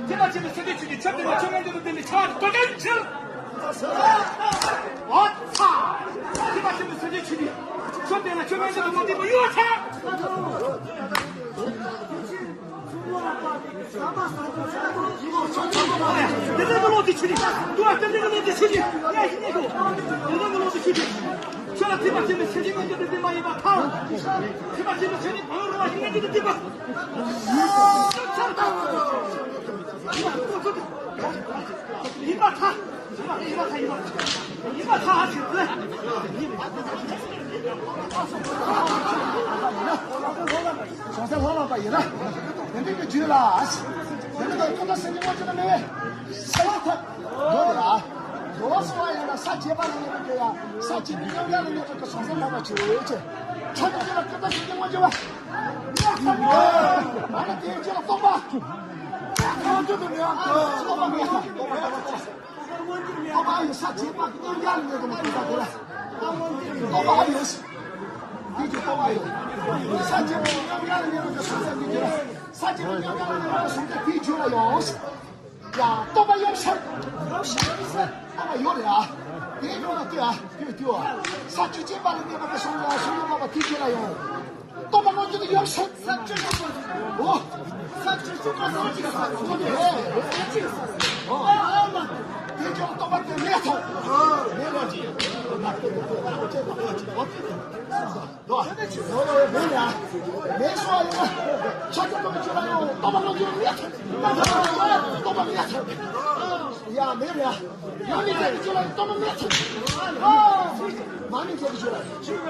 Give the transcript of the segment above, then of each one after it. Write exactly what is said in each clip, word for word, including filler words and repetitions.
ཐེག་པ་ཆེན་པོའི་སེམས་ཅན་ཆོས་ཀྱི་ཆོས་དཔེར་ན་ཆོས་མངོན་གྱུར་དུ་བསྟན་པའི་ཕྱག་རྡོ་རྗེ་འཆང་། འོ་ཚ། ཐེག་པ་ཆེན་པོའི་སེམས་ཅན་ཆོས་ཀྱི་ཆོས་དཔེར་ན་ཆོས་མངོན་གྱུར་དུ་བསྟན་པའི་ཡུལ་ཚ། དེ་ལྟར་གྱི་བློ་དེ་ཆོས་ཉིད། འདུལ་བ་དེ་ལྟར་གྱི་བློ་དེ་ཆོས་ཉིད། ཡ་ཡིན་ནས་དོ། དེ་ལྟར་གྱི་བློ་དེ་ཆོས་ཉིད། ཆོས་ལ་ཐེག་པ་ཆེན་པོའི་སེམས་ཅན་མངོན་གྱུར་དུ་ལྡན་པ་ཡིན་པར་ཐལ། ཐེག་པ་ཆེན་པོའི་སེམས་ཅན་གང་རུང་བ་ཞིག་མངོན་གྱུར་དུ་ལྡན་པ། ཡིན་པར་ཐལ། ཡིན་པར་ཐལ། ཡིན་པར་ཐལ། ཡིན་པར་ཐལ། གཞུང་ས་ལྷག་ལྷག་པ་ཡིན་ན། དེ་འདྲའི་གི་རྒྱུད་ལ། དེ་འདྲའི་གི་ཐོག་མཐའ་སེམས་ཀྱི་དབང་ཆེན་མེད་པས། ས་ཡི་ཐབས། འགྲོ་ལ། འགྲོ་བ་སོང་བ་ཡིན་ན་ས་བཅད་པ་ལ་གནས་པའི་གི་ཡ། ས་བཅད་པའི་མཉམ་གཞག་ལ་གནས་པའི་གི་གཞུང་ས་ལྷག་པ་ཆེ་བས་ཆེ། ཁྲག་གི་རྒྱུད་ལ་ཐོག་མཐའ་སེམས་ཀྱི་དབང་ཆེན་མེད་པས། ཨ་ནི་དེའི་རྒྱུད་ལ་རྟོག་པ། ཁོང་ཚོ་དུ་ནས་རྟོག་པ་མེད་ས། རྟོག་པ་ཡོད་ས་བཅད་པ་གི་མཉམ་གཞག་ལ་གནས་པའི་གི་ས་དེ་ལ། རྟོག་པ་ཡོད་ས། དེ་གི་རྟོག་པ་ཡོད། ས་བཅད་པའི་མཉམ་གཞག་ལ་གནས་པའི་གི་གཞུང་ས་དེ་རྒྱུད་ལ། ས་བཅད་པའི་མཉམ་གཞག་ལ་གནས་པའི་གི་གཞུང་ས་དེའི་རྒྱུད་ལ་ཡོད། ཡ། རྟོག་པ་ཡོད་ས། རྟོག་པ་ཡོད་རེད་ཨ། དེའི་སྒང་ལ་ལྟོས་ཨ། ལྟོས་ལྟོས་ཨ། ས་བཅུ་གཅིག་པ་ལ་གནས་པ་དེ་གཞུང་ལ་གཞུང་ལ་བབ་པ་དེའི་རྒྱུད་ལ་ཡོད། རྟོག་པ་མངོན་གྱུར་ཡོད་ས། ས་བཅུ་གཅིག་པ། འོ། ས་བཅུ་གཅིག་པ་ས་བཅུ་གཅིག་པ། འོ། དེའི་སྒང་ལ་རྟོག་པ་དེ་མེད་ས། མེད་ལ། འོ། ཡོད་ཡོད་ཡོད་མེད་ཡ། མེད་སོང་ཡ། ཆ་ཆ་རྟོགས་པའི་ཆོས་ལ་ཡང་རྟོགས་པ་ལོག་རྒྱུ་མེད། རྟོགས་པ་མེད། ཡ་མེད་ཡ། མ་ནིང་ཚེ་གི་ཆོས་ལ་ཡང་རྟོགས་པ་མེད། མ་ནིང་ཚེ་གི་ཆོས་ལ་ཡང་།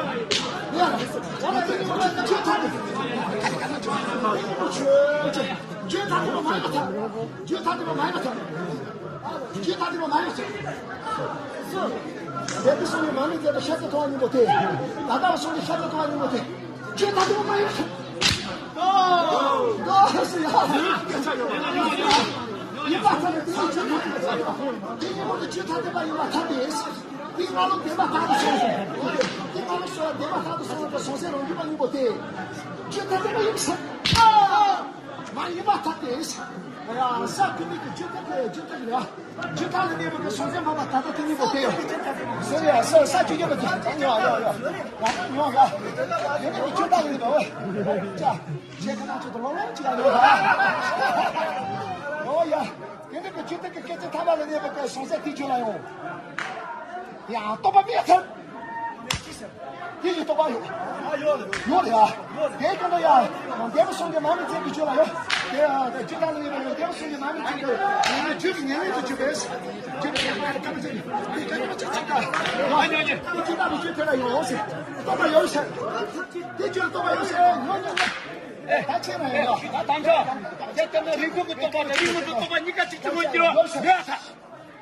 ཡ། ང་ལ་དེ་ནི་ཆོས་ཐ་དད། ཆོས་ཐ་དད་པ་མ་ཡིན་པར་ཐལ། ཆོས་ཐ་དད་པ་མ་ཡིན་པར་ཐལ། ཆོས་ཐ་དད་པ་མ་ཡིན་པར་ཐལ། དེ་དུས་སོང་ནས་མ་ནིང་ཚེ་དང་ཤཱཀྱ་ཐུབ་པ་གཉིས་པོ་དེ། ད་ལྟ་བ་སོང་ནས་ཤཱཀྱ་ཐུབ་པ་གཉིས་པོ་དེ། ཆོས་ཐ་དད་པ་མ་ཡིན་པར་ཐལ། ཡིན་པར་ཐལ་ཏེ། དེ་གཉིས་པོ་དེ་ཆོས་ཐ་དད་པ་ཡིན་པར་ཐལ་ཏེ། དེ་སྔ་ལོགས་བདེན་པར་ཐལ་དུ་སོང་ཟེར། དེ་སྔ་ལོགས་སུ་བདེན་པར་ཐལ་དུ་སོང་བའི་གཞུང་ས་རང་རྒྱུད་པ་གཉིས་པོ་དེ། ཆོས་ཐ་དད་པ་ཡིན་པར་ཐལ། མ་ཡིན་པར་ཐལ་ཏེ། ཡ། ས་ཀུན་ནས་ཀྱི་རྒྱུད་ཐ་དད་རྒྱུད་ཐ་དད་རེད། རྒྱུད་ཐ་དད་ལ་གནས་པའི་གི་གཞུང་ས་འཕགས་པ་ད་ལྟ་དེ་གཉིས་པོ་དེ་ཡོད། ཟེར་ཡ། ས་ས་བཅུ་གཉིས་པ་དེ་ཡོད་ཡོད་ཡོད། ཡ་ན་ཡོད་ཡ། དེ་ནས་ཀྱི་རྒྱུད་ཐ་དད་རེད་འདུག་ཅག་ཁྱེད་ཁ་ན་ཆུ་དུ་ལོ་ལོ་ཅིག་ལ་ཡོད་ཡ། ཡ། དེ་ནས་ཀྱི་རྒྱུད་ཐ་དད་ཀྱི་སྐད་ཅིག་ཐ་དད་ལ་གནས་པའི་གི་གཞུང་ས་དེ་རྒྱུད་ལ་ཡོད། ཡ། རྟོག་པ་མེད་ཐལ། དེ་ཡི་རྟོག་པ་ཡོད། ཡོད་རེད་ཨ། དེའི་སྐབས་ལ་ཡ། འདས་པ་གསུམ་གྱི་མ་ནིང་ཚེ་གི་ཆོས་ལ་ཡོད། དེ་ཡ། དེ་ཅི་ལྟར་ལ་ཡོད་པ་ཡོད། འདས་པ་གསུམ་གྱི་མ་ནིང་ཚེ་གི་ཡིན་ན་རྒྱུད་ཀྱི་ཉེ་ལེན་དུ་གྱུར་པས། རྒྱུད་ཀྱི་ཉེ་ལེན་དུ་གྱུར་པས། དེ་ཅི་ལྟར་ཅི་ཅི་ལྟར་ཡོད་ཟེར། རྟོག་པ་ཡོད་ཟེར། དེ་ཅི་རྟོག་པ་ཡོད་ཟེར། ཉོན་ཉོན། ད་ཆེ་ན་ཡོད། ད་དང་ཆ། དེ་ལྟར་ན་རིགས་མཐུན་གྱི་རྟོག་པ་དང་རིགས་མི་མཐུན་རྟོག་པ་གཉིས་ཀ་གཅིག་གྱུར་ཡོད་ཀྱི་རེད།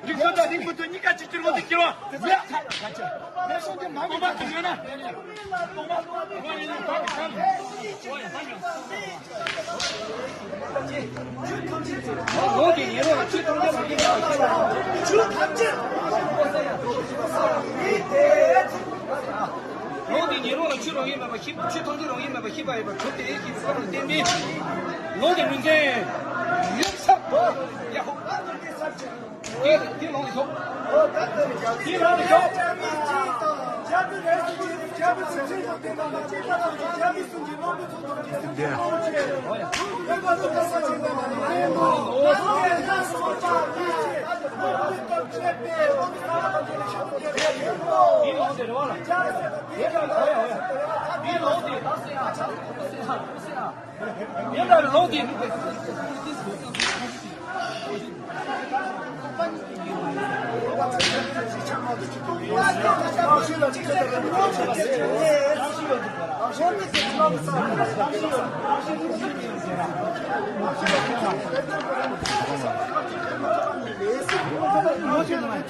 རིགས་མཐུན་དང་རིགས་མི་མཐུན་གཉིས་ཀ་གཅིག་གྱུར་ངོ་དེ་གྱུར་བ་མེད། ལས་སོང་གི་མ་མི་མ་དུ་ཡོད་ན། ལོ་འདི་ཉེ་རོ་ལ་ཆོས་ཐམས་ཅད་རང་ཡིན་པ་ཤེས་པ། ལོ་འདི་ཉེ་རོ་ལ་ཆོས་རང་ཡིན་མེད་པ་ཤེས་པ། ཆོས་ཐམས་ཅད་རང་ཡིན་མེད་པ་ཤེས་པ་ཡིན་པ་གྲུབ་སྟེ་ཡེ་ཤེས་ཀྱི་སྟོབས་ལ་བརྟེན་ཏེ། ལོ་འདི་ལུས་རྟེན་ཡོད་ས་ཡ་ཧོ། དེ་དེ་ལོང་ལ་ཤོག་དེ་ལོང་ལ་ཤོག་དེ་ལོང་དེ་རེད་བ་ལ། དེ་ལོང་དེ་རེད་བ་ལ། དེ་ལོང་དེ་ད་སེ་ཨ་ད་སེ་ཨ། ཡིན་ལ་ལོག་གི།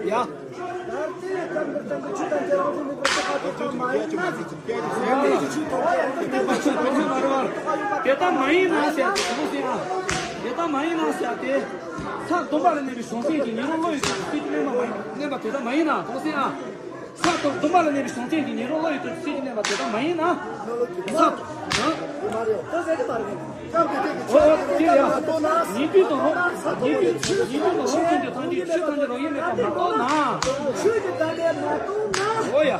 ཡ། དེ་ལྟ་མ་ཡིན་ན་ཟེར་ཏེ། དེ་ལྟ་མ་ཡིན་ན་ཟེར་ཏེ། ས་སྟོང་པ་ལ་གནས་པའི་གཟུང་འཛིན་གྱི་ཉེ་རུ་བློ་ཡི་དུས་སུ་སྲིད་ཀྱི་མནན་པ་མ་ཡིན། མནན་པ་དེ་ལྟ་མ་ཡིན་ན་དོགས་ཟིན་ཨ། ས་སྟོང་པ་ལ་གནས་པའི་གཟུང་འཛིན་གྱི་ཉེ་རུ་བློ་ཡི་དུས་སུ་སྲིད་ཀྱི་མནན་པ་དེ་ལྟ་མ་ཡིན་ན། ས། ཨ། འོ་དེ་ཡ། ཉེ་དུས་དང་རང་། ཉེ་དུས། ཉེ་དུས་དང་རང་བཞིན་གྱི་ཐམས་ཅད་ཆོས་ཐམས་ཅད་རང་བཞིན་མེད་པར་མ་རྟོགས་ན། འོ་ཡ།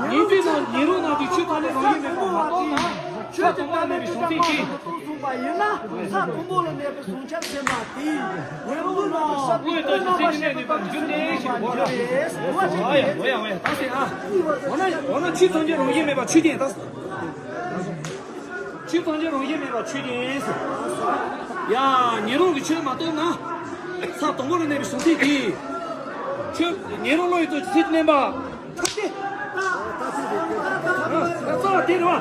ཉེ་དུས་དང་ཉེ་རུ་རྣམས་ཀྱི་ཆོས་ཐམས་ཅད་རང་བཞིན་མེད་པར་མ་རྟོགས་ན། ས་སྟོང་པ་ལ་གནས་པའི་གཟུང་འཛིན་གྱི། གསུངས་པ་ཡིན་ན། ས་དང་པོ་ལ་གནས་པའི་གཟུང་བྱ་སེམས་པ་དེ། ཉེ་རུ་ལ་བློ་ཡི་དུས་སུ་སྲིད་ཀྱི་མནན་པའི་རྒྱུ་མཚན་ཞིག་གོ་ར། འོ་ཡ་འོ་ཡ་འོ་ཡ། ད་ཟེར་ཨ། འོ་ན་འོ་ན་ཆོས་ཐམས་ཅད་རང་བཞིན་མེད་པ་ཆོས་ཅན། ད་ཆོས་ཐམས་ཅད་རང་བཞིན་མེད་པ་ཆོས་ཅན། ཡ། ཉེ་རུ་གི་ཆོས་མ་རྟོགས་ན། ས་དང་པོ་ལ་གནས་པའི་གཟུང་འཛིན་དེ། ཆོས་ཉེ་རུ་བློ་ཡི་དུས་སུ་སྲིད་ཀྱི་མནན་པ། ཐབས་ཤེས། རྩ་བ་དེ་རེད་བ།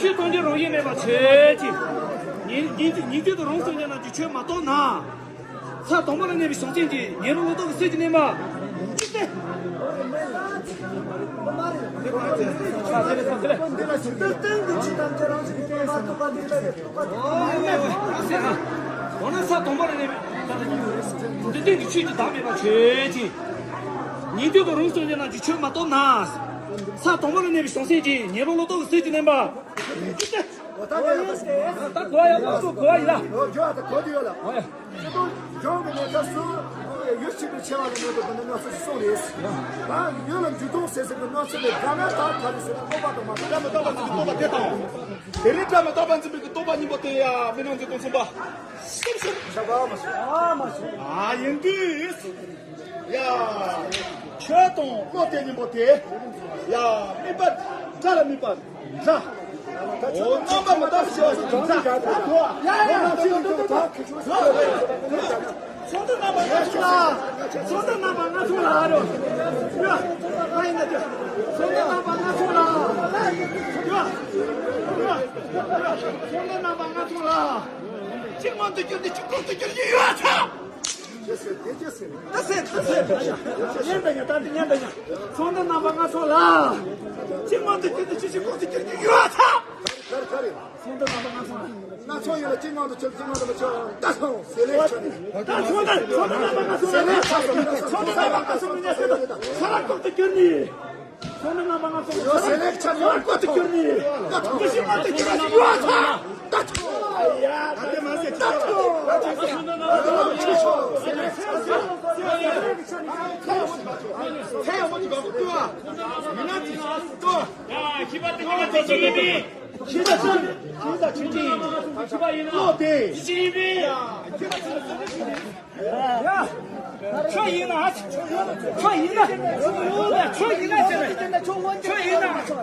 ཆོས་ཐམས་ཅད་རང་བཞིན་མེད་པ་ཆོས་ཅན། ཉིད་ཉིད་ཉིད་དུ་རང་སངས་རྒྱས་རྣམས་ཀྱི་ཆོས་མ་རྟོགས་ན། ས་དང་པོ་ལ་གནས་པའི་གཟུང་འཛིན་གྱི་ཉེ་རུ་བློ་ལྡོག་གི་སྲིད་ཀྱི་མནན་པ། འཇིག་སྟེ། འོ་ན་ས་དང་པོ་ལ་གནས་པའི་གཟུང་འཛིན་གྱི་ཆོས་ཀྱི་བདག་མེད་པ་ཆོས་ཅན། ཉིད་དུ་རང་སངས་རྒྱས་རྣམས་ཀྱི་ཆོས་མ་རྟོགས་ན། ས་དང་པོ་ལ་གནས་པའི་བྱང་སེམས་ཀྱིས་ཉེ་རབས་ལོ་ཏོག་གི་སྲོལ་གྱི་བསྟན་པ། ད་གོ་ཡག་པོ་གོ་ཡག་ལ། ཡོད་ཡོད་ད་གོ་དུས་ཡོད་ལ། ཨོ་ཡ། སྤྱི་དོན་ལྗོངས་ཀྱི་གནས་སྐབས་སུ་ཡུལ་གཅིག་པུའི་ཆེ་བ་ལ་གནས་པའི་དགོན་སྡེ་སྣ་ཚོགས་ཤིག་གསུངས་རེད། ད་ཡུལ་ལ་འཇུག་ལྡོག་ཟེར་ཟེར་གྱི་སྣ་ཚོགས་པའི་དགྲ་ངན་དག་ག་རེ་ཟེར་ན་རྟོག་པ་དང་མ་རྟོགས་པ། རྟོགས་པ་འཛིན་པའི་རྟོག་པ་དེ་དང་། དེ་རིང་བཀྲ་མི་རྟོག་པ་འཛིན་པའི་རྟོག་པ་གཉིས་པོ་དེ་ཡང་མི་སྣང་འཛིན་སྟངས་གསུམ་པ། ཤིབ་ཤིབ། ཤ་བ་མ་ཤོད། ཨ་མ་ཤོད། ཨ་ཡིན་དུས། ཡ། ཆོས་དང་བློ་དེ་གཉིས་པོ་དེ། ཡ། དམིགས་པ་དགྲ་ལ་དམིགས་པ་དགྲ། འོ་རྣམ་པ་མི་རྟག་ཞེས་པ་ཞིག་དང་དགྲ། ཡ་ཡ། ཚོགས་འདུ་རྣམ་པ་ལྔ་ཚོགས་ལ། ཚོགས་འདུ་རྣམ་པ་ལྔ་ཚོགས་ལ་རོ། ཡ། ཚོགས་འདུ་རྣམ་པ་ལྔ་ཚོགས་ལ། ཡ། ཚོགས་འདུ་རྣམ་པ་ལྔ་ཚོགས་ལ། གཅིག་མང་དུ་གྱུར་ནས་གཅིག་གོང་དུ་གྱུར་གྱི་ཡོད་ཚ། ད་ཟེར་ད་ཟེར། ཉན་ད་ཉན། ད་ཉན་ད་ཉན། ཚོགས་འདུ་རྣམ་པ་ལྔ་ཚོགས་ལ། གཅིག་མང་དུ་གྱུར་ནས་གཅིག་གཅིག་གོང་དུ་གྱུར་གྱི་ཡོད་ཚ། ཚོགས་འདུ་རྣམ་པ་ལྔ་ཚོགས་ལ། སྣ་ཚོགས་ཡོད་ལ་གཅིག་མང་དུ་གྱུར། གཅིག་མང་དུ་མི་གྱུར། ད་སོང་ཟེར་ལེ་ཆོ་ནི། ད་ཚོགས་འདུ་ཚོགས་འདུ་རྣམ་པ་ལྔ་ཚོགས་ལ། ཚོགས་འདུ་རྣམ་པ་ལྔ་ཚོགས་ལ་ཉན་ཟེར་ད་ས་ལ་གོང་དུ་གྱུར་ནི། ཚོགས་འདུ་རྣམ་པ་ལྔ་ཚོགས་ལ། ཡོད་ཟེར་ལེ་ཆོ་ནི། ས་ལ་གོང་དུ་གྱུར་ནི། ད་ཚོགས་འདུ་རྣམ་པ་ལྔ་ཚོགས་ལ། ད་ཚོགས་འདུ་རྣམ་པ་ལྔ་ཚོགས་ལ། ཡ། ཤེས་པ་དེ་ཤེས་པ་དེ་ཅི་ཡིན་པས། ཤེས་པ་ཅི་ཡིན་པས། ཤེས་པ་ཅི་ཡིན་པས། ཤེས་པ་ཡིན་ན་ལོ་དེ་ཅི་ཡིན་པས། ཡ། ཆོས་ཡིན་ན། ཆོས་ཡིན་ན། ཆོས་ཡིན་ན། ཆོས་ཡིན་ན། ཆོས་ཡིན་ན། ཆོས་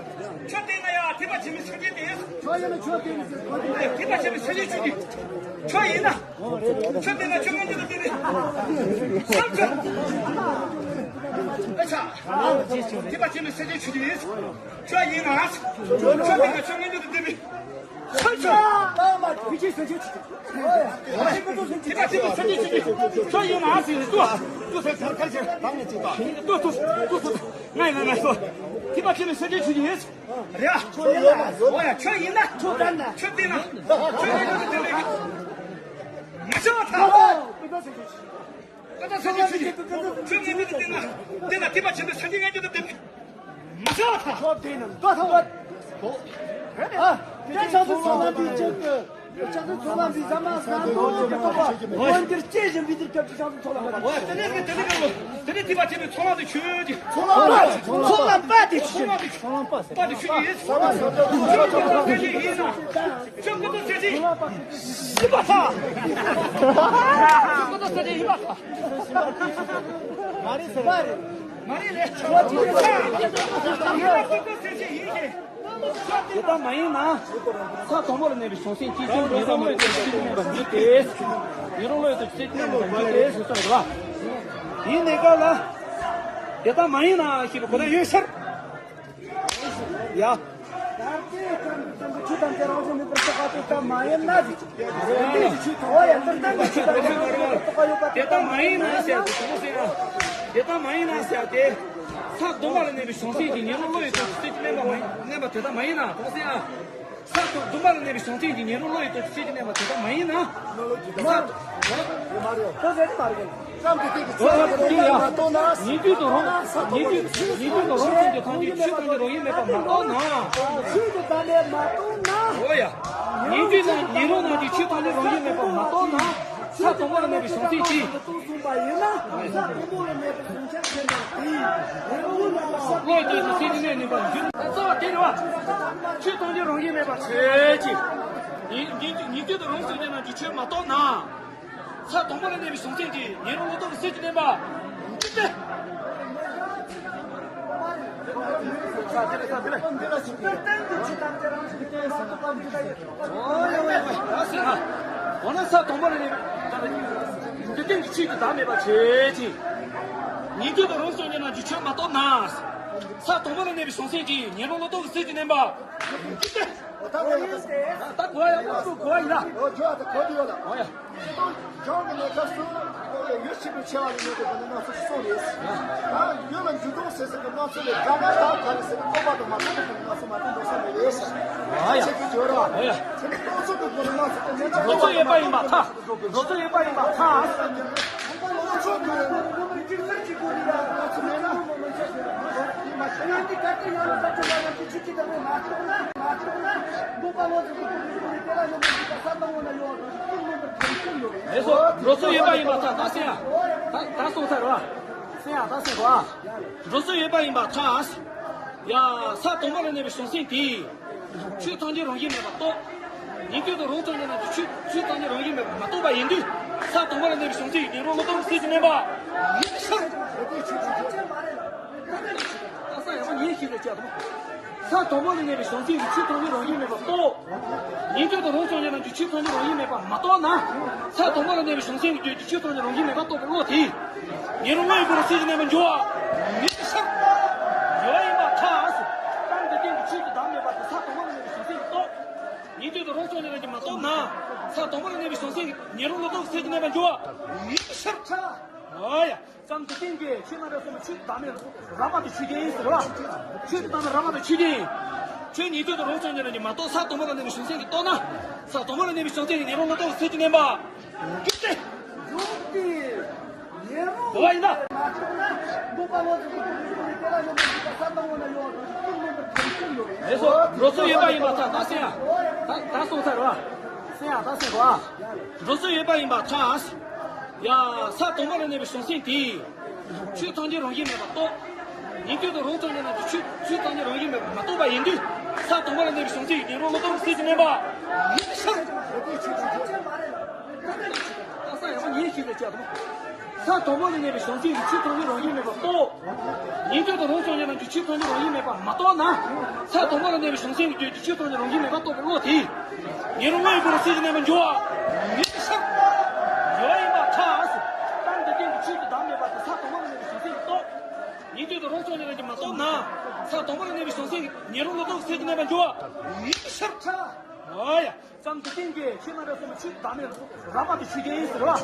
བསྟན་ན་ཡང་ཐེག་པ་ཆེན་པོའི་སངས་རྒྱས་དེ། ཆོས་ཡིན་ན་ཆོས་བསྟན་ན་ཐེག་པ་ཆེན་པོའི་སངས་རྒྱས་ཆོས་ཀྱི། ཆོས་ཡིན་ན། ཆོས་བསྟན་ན་ཆོས་མངོན་གྱུར་དུ་བསྟན་ནས། ཨ་ཆ། ཐེག་པ་ཆེན་པོའི་སངས་རྒྱས་ཆོས་ཀྱི། ཆོས་ཡིན་ན། ཆོས་བསྟན་ན་ཆོས་མངོན་གྱུར་དུ་བསྟན་ནས། ཨ་ཆ། ཐེག་པ་ཆེན་པོའི་སངས་རྒྱས་ཆོས་ཀྱི། ཆོས་ཡིན་ན་ཟེར་ཏོ། ཏོ་ཟེར་ཁར་ཁར་ཟེར། ཏོ་ཏོ་ཏོ་ཏོ། ང་ཡིན་ན་ང་ཏོ། ཐེག་པ་ཆེན་པོའི་སངས་རྒྱས་ཆོས་ཀྱི། རེད། ཆོས་ཡིན་ན། འོ་ཡ། ཆོས་ཡིན་ན། ཆོས་བསྟན་ན། ཆོས་བསྟན་ན། ཆོས་ཡིན་ན། མ་ཆོག་ཐལ། ཀུན་རྫོབ་སངས་རྒྱས་ཆོས་ཀྱི། ཆོས་ངེས་མེད་དུ་བསྟན་ན། བསྟན་ན་ཐེག་པ་ཆེན་པོའི་སངས་རྒྱས་ངེས་མེད་དུ་བསྟན་ན། མ་ཆོག་ཐལ། ཆོས་བསྟན་ན་མ་ཐོབ། ཨ། དེ་ཆགས་སུ་ཚོགས་ལ་འདི་ཅན་གྱི། ཆགས་སུ་ཚོགས་ལ་འདི་ཟ་མ་ཟ་ནོ་གི་རྟོག་པ། འོན་ཀྱང་སྐྱེ་བཞིན་པའི་དུས་སྐབས་ཀྱི་ཆགས་སུ་ཚོགས་ལ་མེད་པ། འོ་དེ་ནས་དེ་ནས་དེ་ནས་དེ་ནས་ཐེག་པ་ཆེན་པོའི་ཚོགས་ལ་འདི་ཆོས་ཀྱི། ཚོགས་ལ་ཚོགས་ལ་པ་དེ་ཆོས། ཚོགས་ལ་འདི་ཆོས། པ་དེ་ཆོས་ཀྱི་ཡིན། ཆོས་ཀུན་རྫོབ་སངས་རྒྱས་ཡིན་ན། ཆོས་ཀུན་རྫོབ་སངས་རྒྱས་ཡིན་པར་ཐལ། ཆོས་ཀུན་རྫོབ་སངས་རྒྱས་ཡིན་པར་ཐལ། མ་རེད་ཟེར། མ་རེད་ལས། ཆོས་ཀུན་རྫོབ་སངས་རྒྱས་ཡིན་ཞིང་། དེ་ལྟར་མ་ཡིན་ན། ས་དང་པོ་ལ་གནས་པའི་བྱང་སེམས་ཀྱིས་ཀྱང་ཉེ་རབས་བློ་ཡི་དོན་གྱི་སྲིད་ཀྱི་གནས་པར་འགྱུར་ཏེ། ཉེ་རབས་བློ་ཡི་དོན་གྱི་སྲིད་ཀྱི་གནས་པར་འགྱུར་ཏེ་ཟེར་སོང་རེད་བ། ཡིན་ནའི་ག་ལ། དེ་ལྟར་མ་ཡིན་ན་ཞེས་པའི་གོ་ལ་ཡོད་ཕྱིར། ཡ། ད་ལྟའི་ཙམ་གྱི་ཙམ་གྱི་ཆོས་ཐམས་ཅད་རང་བཞིན་མེད་པར་རྟོགས་པ་དེ་ལྟར་མ་ཡིན་ན་ཟེར། འོ་ཡ། ཏུར་ཏན་གྱི་ཆོས་ཐམས་ཅད་རང་བཞིན་མེད་པར་རྟོགས་པ་ཡོད་པ་དེ་ལྟར་མ་ཡིན་ན་ཟེར་ཏེ། དེ་ལྟར་མ་ཡིན་ན་ཟེར་ཏེ། ས་དང་པོ་ལ་གནས་པའི་བྱང་སེམས་ཀྱིས་ཉེ་རབས་བློ་ཡི་དོན་གྱི་སྲིད་ཀྱི་གནས་པ་མ་ཡིན། གནས་པ་དེ་ལྟར་མ་ཡིན་ན། དོགས་སེ་ཨ། ས་དང་པོ་ལ་གནས་པའི་བྱང་སེམས་ཀྱིས་ཉེ་རབས་བློ་ཡི་དོན་གྱི་སྲིད་ཀྱི་གནས་པ་དེ་ལྟར་མ་ཡིན་ན། ས། ད་དེ་ལྟར་མ་ཡིན་ན། ཉེ་དུས་དང་རང་། ཉེ་དུས་ཉེ་དུས་དང་རང་བཞིན་གྱི་ཐམས་ཅད་ཆོས་ཐམས་ཅད་རང་བཞིན་མེད་པར་མ་རྟོགས་ན། འོ་ཡ། ཉེ་དུས་ན་ཉེ་རབས་རྣམས་ཀྱི་ཆོས་ཐམས་ཅད་རང་བཞིན་མེད་པར་མ་རྟོགས་ན། ས་དང་པོ་ལ་གནས་པའི་བྱང་སེམས་ཀྱིས། བློ་ཡི་དོན་གྱི་སྲིད་ཀྱི་གནས་ནུས་པར་འགྱུར། རྩ་བ་དེ་རེད་བ། ཆོས་ཐམས་ཅད་རང་བཞིན་མེད་པར་ཆོས་ཅན། ཉེ་དུས་དང་རང་བཞིན་གྱི་ཆོས་མ་རྟོགས་ན། ས་དང་པོ་ལ་གནས་པའི་བྱང་སེམས་ཀྱིས་ཉེ་རབས་བློ་ལྡོག་གི་སྲིད་ཀྱི་གནས་པ། འཇིག་རྟེན། འོ་ན་ས་དང་པོ་ལ་གནས་པའི་འཇིག་རྟེན་གྱི་ཆོས་ཀྱི་བདག་མེད་པ་བྱེད་ཅིང་། ཉེ་དུས་དང་རང་བཞིན་གྱི་ཆོས་མ་རྟོགས་ན། ས་དང་པོ་ལ་གནས་པའི་བྱང་སེམས་ཀྱིས་ཉེ་རབས་བློ་ལྡོག་གི་སྲིད་ཀྱི་གནས་པ། འཇིག་རྟེན། ད་གོ་ཡ་ཡོད་པ་གོ་ཡ་ཡིན་ན། འོ་ཇོ་ཨ་ད་གོ་དུ་ཡོད་ལ། འོ་ཡ། སྤྱི་དོན་ལྗོངས་ཀྱི་གནས་སྐབས་སུ་ཡུལ་གཅིག་པུའི་ཆེ་བ་ལ་གནས་པའི་སྒོ་ནས་སྣང་ཚུལ་གསུངས་རེད། ད་ཡུལ་ལ་འཇུག་ལྡོག་ཟེར་ཟེར་གྱི་སྣང་ཚུལ་ལས་དགྲ་ང་དག་ག་རེ་ཟེར་ན་རྟོག་པ་དང་མ་རྟོགས་པའི་སྒོ་ནས་སྣང་ཚུལ་མ་རྟོགས་འགྲོ་ས་མེད་རེད་ཟེར། འོ་ཡ། ཆེ་གི་ཇོ་ར། འོ་ཡ། ཆེ་གི་སྣང་ཚུལ་གྱི་སྒོ་ནས་སྣང་ཚུལ་དེ་མེད་ཅིང་རོ་ཚོ་ཡོད་པ་ཡིན་པར་ཐལ། རོ་ཚོ་ཡོད་པ་ཡིན་པར་ཐལ། སྣང་ཚུལ་གྱི་སྣང་ཚུལ་མེད་ན། ང་འདི་ག་དུས་ཡང་ལ་ས་ཆ་ཡང་ལ་ཅི་ཆི་ཆི་ག་རེ་མ་ཆོག་ན་མ་ཆོག་ན་འདུག་པ་ལོ་ཟིག་གི་དུས་ནི་དེ་ལ་ཡོང་མ་འདུག་པ་ས་དང་བོ་ན་ཡོང་བ་དང་ཅི་མིན་པར་ཐམས་ཅད་ཡོད་རེད། ལགས་སོ། འགྲོ་སོང་ཡོད་པ་ཡིན་པ་ད་ད་སེང་ཡ། ད་ད་སོང་ཚར་རོ། སེང་ཡ་ད་སེང་རོ། འགྲོ་སོང་ཡོད་པ་ཡིན་པ་ད། ཡ། ས་དང་པོ་ལ་གནས་པའི་བྱང་སེམས་དེས། ཆོས་ཐམས་ཅད་རང་བཞིན་མེད་པར་རྟོགས། ཉན་ཐོས་དང་རང་སངས་རྒྱས་རྣམས་ཀྱིས་ཆོས་ཆོས་ཐམས་ཅད་རང་བཞིན་མེད་པར་མ་རྟོགས་པ་ཡིན་དུས། ས་དང་པོ་ལ་གནས་པའི་བྱང་སེམས་ཀྱི་ཉན་རང་བློ་ལྡོག་གི་སེམས་ཀྱིས་མནན་པ། ཡིན་ཕྱིར། ད་ས་ཡང་ཉན་ཞིག་ལ་བྱ་དང་། ས་དང་པོ་ལ་གནས་པའི་བྱང་སེམས་ཀྱིས་ཆོས་ཐམས་ཅད་རང་བཞིན་མེད་པར་རྟོགས། ཉན་ཐོས་དང་རང་སངས་རྒྱས་རྣམས་ཀྱིས་ཆོས་ཐམས་ཅད་རང་བཞིན་མེད་པར་མ་རྟོགས་ན། ས་དང་པོ་ལ་གནས་པའི་བྱང་སེམས་ཀྱི་རྒྱུད་ཀྱི་ཆོས་ཐམས་ཅད་རང་བཞིན་མེད་པར་རྟོགས་པའི་བློ་དེས། ཉན་རང་བློ་ཡི་སྒོ་ལ་སེམས་ཀྱིས་མནན་པར་འགྱུར་བ། མེད་པའི་ཕྱིར། ཡོད་པ་ཡིན་པར་ཐལ། གཏན་དུ་བདེན་གྱི་ཆོས་ཀྱི་བདག་མེད་པ་དེ་ས་དང་པོ་ལ་གནས་པའི་བྱང་སེམས་ཀྱིས་རྟོགས། ཉན་ཐོས་དང་རང་སངས་རྒྱས་རྣམས་ཀྱིས་མ་རྟོགས་ན། ས་དང་པོ་ལ་གནས་པའི་བྱང་སེམས་ཀྱིས་ཉན་རང་བློ་ལྡོག་གི་སེམས་ཀྱིས་མནན་པར་འགྱུར་བ། མེད་པའི་ཕྱིར། ཨོ་ཡ། གཏན་དུ་བདེན་གྱི་ཆོས་རྣམ་པ་གསུམ་ཆོས་ཀྱི་བདག་མེད་རབ་པ་དང་ཆོས་ཅན་ཟེར་བ། ཆོས་ཀྱི་བདག་མེད་རབ་པ་དང་ཆོས་ཅན། ཆོས་ཉན་ཐོས་དང་རང་སངས་རྒྱས་རྣམས་ཀྱིས་མ་རྟོགས། ས་དང་པོ་ལ་གནས་པའི་བྱང་སེམས་ཀྱིས་རྟོགས་ན། ས་དང་པོ་ལ་གནས་པའི་བྱང་སེམས་ཀྱིས་ཉན་རང་བློ་ལྡོག་གི་སེམས་ཀྱིས་མནན་པ། འགྱུར་ཏེ། འགྱུར་ཏེ། ཉན་རང་། འགྲོ་བ་ཡིན་ན། མ་ཆགས་ན་འདུག་པ་ལོ་ཟིག་གི་དུས་ནི་དེ་ལ་ཡོང་མ་འདུག་པ་ས་དང་བོ་ན་ཡོང་བ་དང་ཅི་མིན་པར་ཐམས་ཅད་ཡོད་རེད། ལགས་སོ། འགྲོ་སོང་ཡོད་པ་ཡིན་པ་ད་ད་སེང་ཡ། ད་ད་སོང་ཚར་རོ། སེང་ཡ་ད་སེང་རོ། འགྲོ་སོང་ཡོད་པ་ཡིན་པ་ད། ཡ། ས་དང་པོ་ལ་གནས་པའི་བྱང་སེམས་དེས། ཆོས་ཐམས་ཅད་རང་བཞིན་མེད་པར་རྟོགས། ཉན་ཐོས་དང་རང་སངས་རྒྱས་རྣམས་ཀྱིས་ཆོས་ཆོས་ཐམས་ཅད་རང་བཞིན་མེད་པར་མ་རྟོགས་པ་ཡིན་དུས། ས་དང་པོ་ལ་གནས་པའི་བྱང་སེམས་ཀྱིས་ཉན་རང་བློ་ལྡོག་གི་སེམས་ཀྱིས་མནན་པ། ཡིན་ཕྱིར། ད་ས་ཡང་ཉན་ཞིག་ལ་བྱ་དང་། ས་དང་པོ་ལ་གནས་པའི་བྱང་སེམས་ཀྱིས་ཆོས་ཐམས་ཅད་རང་བཞིན་མེད་པར་རྟོགས། ཉན་ཐོས་དང་རང་སངས་རྒྱས་རྣམས་ཀྱིས་ཆོས་ཐམས་ཅད་རང་བཞིན་མེད་པར་མ་རྟོགས་ན། ས་དང་པོ་ལ་གནས་པའི་བྱང་སེམས་ཀྱི་རྒྱུད་ཀྱི་ཆོས་ཐམས་ཅད་རང་བཞིན་མེད་པར་རྟོགས་པའི་བློ་དེས། ཉན་རང་བློ་ཡི་སྒོ་ལ་སེམས་ཀྱིས་མནན་པར་འགྱུར་བ། མེད་པའི་ཕྱིར། ཡོད་པ་ཡིན་པར་ཐལ། གཏན་དུ་བདེན་གྱི་ཆོས་ཀྱི་བདག་མེད་པ་དེ་ས་དང་པོ་ལ་གནས་པའི་བྱང་སེམས་ཀྱིས་རྟོགས། ཉན་ཐོས་དང་རང་སངས་རྒྱས་རྣམས་ཀྱིས་མ་རྟོགས་ན། ས་དང་པོ་ལ་གནས་པའི་བྱང་སེམས་ཀྱིས་ཉན་རང་བློ་ལྡོག་གི་སེམས་ཀྱིས་མནན་པར་འགྱུར་བ། མེད་པའི་ཕྱིར། ཨོ་ཡ། གཏན་དུ་བདེན་གྱི་ཆོས་རྣམ་པ་གསུམ་ཆོས་ཀྱི་བདག་མེད་རབ་པ་དང་ཆོས་ཅན་ཟེར་བ།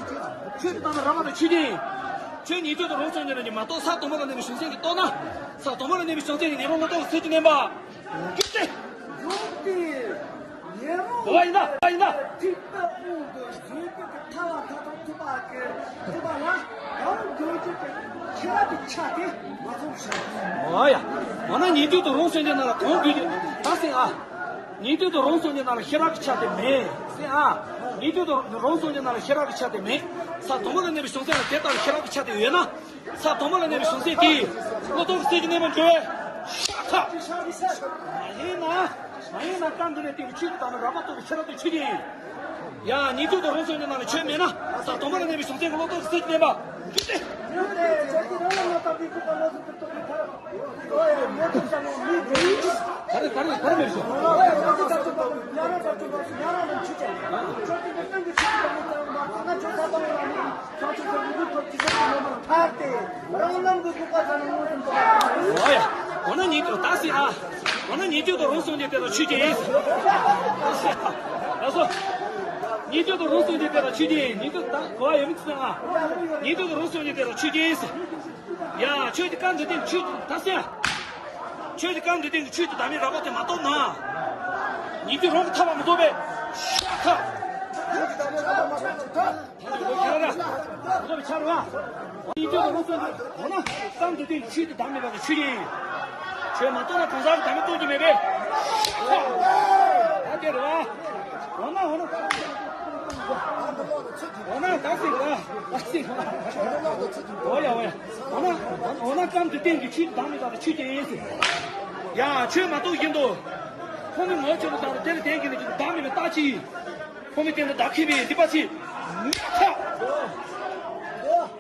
ཆོས་ཀྱི་བདག་མེད་རབ་པ་དང་ཆོས་ཅན། ཆོས་ཉན་ཐོས་དང་རང་སངས་རྒྱས་རྣམས་ཀྱིས་མ་རྟོགས། ས་དང་པོ་ལ་གནས་པའི་བྱང་སེམས་ཀྱིས་རྟོགས་ན། ས་དང་པོ་ལ་གནས་པའི་བྱང་སེམས་ཀྱིས་ཉན་རང་བློ་ལྡོག་གི་སེམས་ཀྱིས་མནན་པ། འགྱུར་ཏེ། འགྱུར་ཏེ། ཉན་རང་། འགྲོ་བ་ཡིན་ན། འགྲོ་བ་ཡིན་ན། ཐེག་པ་དབང་དུ་བྱེད་པའི་ཐར་པ་ཐོབ་ཐོབ་པ་གི་ཐོབ་པ་ལ་གང་འགྱུར་གྱི་ཁྱད་པར་གྱི་ཆ་དེ་མ་ཚོམ་ཞིང་། ཨོ་ཡ། འོ་ན་ཉན་ཐོས་དང་རང་སངས་རྒྱས་རྣམས་ལ་གང་འགྱུར་གྱི་ད་སེང་ཨ། ཉན་ཐོས་དང་རང་སངས་རྒྱས་རྣམས་ལ་ཤེས་རབ་ཀྱི་ཆ་དེ་མེད་སེང་ཨ། ཉན་ཐོས་དང་རང་སངས་རྒྱས་རྣམས་ལ་ཤེས་རབ་ཀྱི་ཆ་དེ་མེད། ས་དང་པོ་ལ་གནས་པའི་བྱང་སེམས་ལ་དེ་ལྟར་ཤེས་རབ་ཀྱི་ཆ་དེ་ཡོད་ན། ས་དང་པོ་ལ་གནས་པའི་བྱང་སེམས་དེས་བློ་ལྡོག་གི་སེམས་ཀྱིས་མནན་པར་འགྱུར་བས། ཤ་ཁ། མ་ཡིན་ན། མ་ཡིན་ན་སྐབས་འདི་ནས་བསྟན་པའི་ཆོས་ཀྱི་བདག་མེད་རབ་པ་རྟོགས་པའི་ཤེས་རབ་དེ་ཆོས་ཅན། ཡང་ཉན་ཐོས་དང་རང་སངས་རྒྱས་རྣམས་ལ་ཆོས་མེད་ན། ས་དང་པོ་ལ་གནས་པའི་བྱང་སེམས་ཀྱིས་བློ་ལྡོག་གི་སེམས་ཀྱིས་མནན་པ། འགྱུར་ཏེ། འགྱུར་ཏེ། ཆོས་ཀྱི་རང་ལ་ངོ་ལྟ་བུའི་གོ་འཕང་ལ་སོགས་པའི་རྟོགས་པའི་ཐབས། ག་རེ་ག་རེ་ག་རེ་མེད་ཤོག་ཨོ་ཡ། འོ་ན་ཉན་ཐོས་ད་སེང་ཨ། འོ་ན་ཉན་ཐོས་དང་རང་སངས་རྒྱས་དེ་ལ་ཆོས་ཅན། ལགས་སོ། ཉན་ཐོས་དང་རང་སངས་རྒྱས་དེ་ལ་ཆོས་ཅན། ཉན་ཐོས་ད་གོ་བ་ཡོད་མི་ཚེ་ཨ། ཉན་ཐོས་དང་རང་སངས་རྒྱས་དེ་ལ་ཆོས་ཅན། ཡ་ཆོས་ཀྱི་སྐབས་འདི་སྟེང་ཆོས་ཀྱི་ད་སེང་ཨ། ཆོས་ཀྱི་སྐབས་འདི་སྟེང་གི་ཆོས་ཀྱི་བདག་མེད་རབ་པ་དེ་མ་རྟོགས་ན། ཉན་ཐོས་རང་གི་ཐར་པ་མི་ཐོབ་པས། ཤ་ཁ། ཆོས་མ་རྟོགས་ན་གང་ཟག་གི་བདག་མེད་རྟོགས་རྒྱུ་མེད་པས། ད་དེ་རེད་བ། འོ་ན་འོ་ན། འོ་ན་ད་སེང་ག་ད་སེང་ག་འོ་ཡ་འོ་ཡ། འོ་ན་འོ་ན་སྐབས་འདི་སྟེང་གི་ཆོས་བདག་མེད་པ་དང་ཆོས་ཅན་ཡིན་ཟེར། ཡ་ཆོས་མ་རྟོགས་བཞིན་དུ། ཁོ་མོའི་ངོ་ཆོས་ལ་བདག་དང་དེ་ལ་བརྟེན་གྱིས་ནི་བདག་མེད་པའི་རྟགས་ཅི། ཁོ་མོའི་སྟེང་དུ་བདག་མཁས་པའི་སྡིག་པ་ཆེ། མི་ཐ།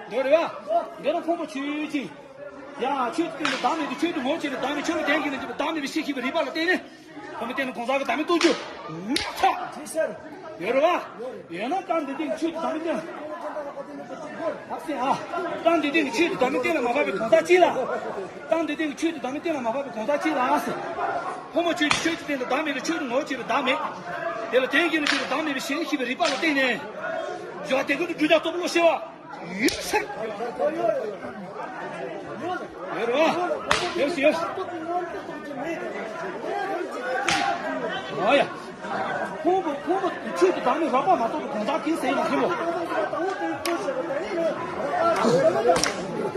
འདོད་རེད་བ། འདོད་ན་ཕུང་པོ་ཆོས་ཅན། ཡང་ཆོས་ཀྱི་སྟེང་དུ་བདག་མེད་དེ་ཆོས་ཀྱི་ངོ་བོ་ཆེ་ནས་བདག་མེད་ཆོས་ལ་བརྟེན་གྱིས་ནི་བདག་མེད་པའི་ཤེས་ཤེས་པའི་རིག་པ་ལ་བརྟེན་ནས། ཁོ་མོའི་སྟེང་དུ་གང་ཟག་གི་བདག་མེད་རྟོགས་རྒྱུ། མི་ཐ། ཡོད་རེད་བ། ཡོད་ན་སྟངས་འདི་སྟེང་ཆོས་ཀྱི་བདག་མེད་བསྟན། ད་སེ་ཨ། སྟངས་འདི་སྟེང་གི་ཆོས་ཀྱི་བདག་མེད་གཏན་ལ་མ་ཕབ་པའི་གང་ཟག་གཅིག་ལ། སྟངས་འདི་སྟེང་གི་ཆོས་ཀྱི་བདག་མེད་གཏན་ལ་མ་ཕབ་པའི་གང་ཟག་གཅིག་ལ་ཟེར། ཕོ་མོ་ཆོས་ཀྱི་ཆོས་ཀྱི་སྟེང་དུ་བདག་མེད་ཀྱི་ཆོས་ཀྱི་ངོ་བོ་ཆེ་བའི་བདག་མེད། དེ་ལ་དེ་བཞིན་གྱི་ཆོས་ཀྱི་བདག་མེད་པའི་ཞེན་ཤེས་པའི་རིག་པ་ལ་བརྟེན་ནས། སྦྱོར་བ་དེ་ཀུན་ཏུ་སྒྲུབ་བྱ་རྟོགས་པའི་བློ་ཤེས་པ། ཡོད་ཟེར། ཡོད་རེད་བ། ཡོད་ཟེར་ཡོད་ཟེར། ཨོ་ཡ། ཕུང་པོ་ཕུང་པོ་ཆོས་ཀྱི་བདག་མེད་རབ་པ་མ་རྟོགས་པའི་གང་ཟག་གིས་ཟེར་ཡིན་ན་ཁྱེད་མོ།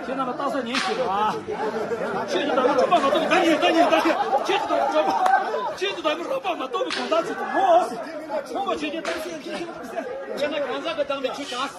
ཁྱེད་རྣམ་པ་རྟགས་གསལ་ཉན་ཤེས་ར། ཁྱེད་ཀྱི་ད་ནི་ཁྲོམ་པ་མ་གཏོགས་ད་ཉིན་ད་ཉིན་ད་ཉིན་ཁྱེད་ཀྱི་ད་ནི་ཁྲོམ་པ་ཁྱེད་ཀྱི་ད་ནི་རོགས་པ་མ་གཏོགས་པའི་གང་ཟག་ཅིག་ཏུ་ངོ་། ཁོང་གི་ཆོས་ཀྱི་རྟགས་གསལ་ཁྱེད་ཀྱི་རྟགས་གསལ། ཁྱེད་ན་གང་ཟག་གི་བདག་མེད་ཆོས་ཀྱང་།